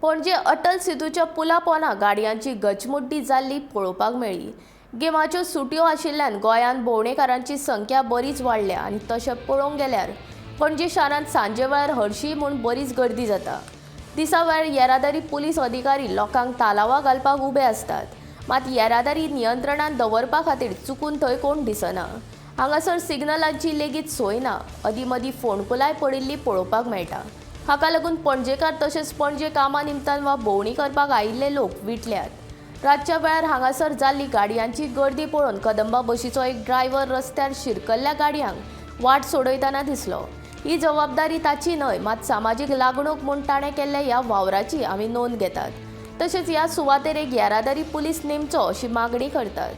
पणजे अटल सेतूच्या पुला पोंदा गाडयांची गचमुड्डी जाल्ली पळोवपाक मेळ्ळी. गिमाच्यो सुटयो आशिल्ल्यान गोंयांत भोंवडेकारांची संख्या बरीच वाडल्या आनी तशें पळोवंक गेल्यार पणजे शारांत सांजे वेळार हरशी म्हूण बरीच गर्दी जाता. दिसा वेळार येरादारी पुलीस अधिकारी लोकांक तालावां घालपाक उबे आसतात, मात येरादारी नियंत्रणांत दवरपा खातीर चुकून थंय कोण दिसना. हांगासर सिग्नलांची लेगीत सोय ना. अदीं मदीं फोंडकुलाय पडिल्लीं पळोवपाक मेळटा. हाका लागून पणजेकार तशेंच पणजे कामा निमतान वा भोंवडी करपाक आयिल्ले लोक विटल्यात. रातच्या वेळार हांगासर जाल्ली गाडयांची गर्दी पळोवन कदंबा बशीचो एक ड्रायव्हर रस्त्यार शिरकल्ल्या गाडयांक वाट सोडयतना दिसलो. ही जबाबदारी ताची न्हय, मात सामाजीक लागणूक म्हूण ताणें केल्ल्या ह्या वावराची आमी नोंद घेतात. तशेंच ह्या सुवातेर एक येरादारी पुलीस नेमचो अशी मागणी करतात.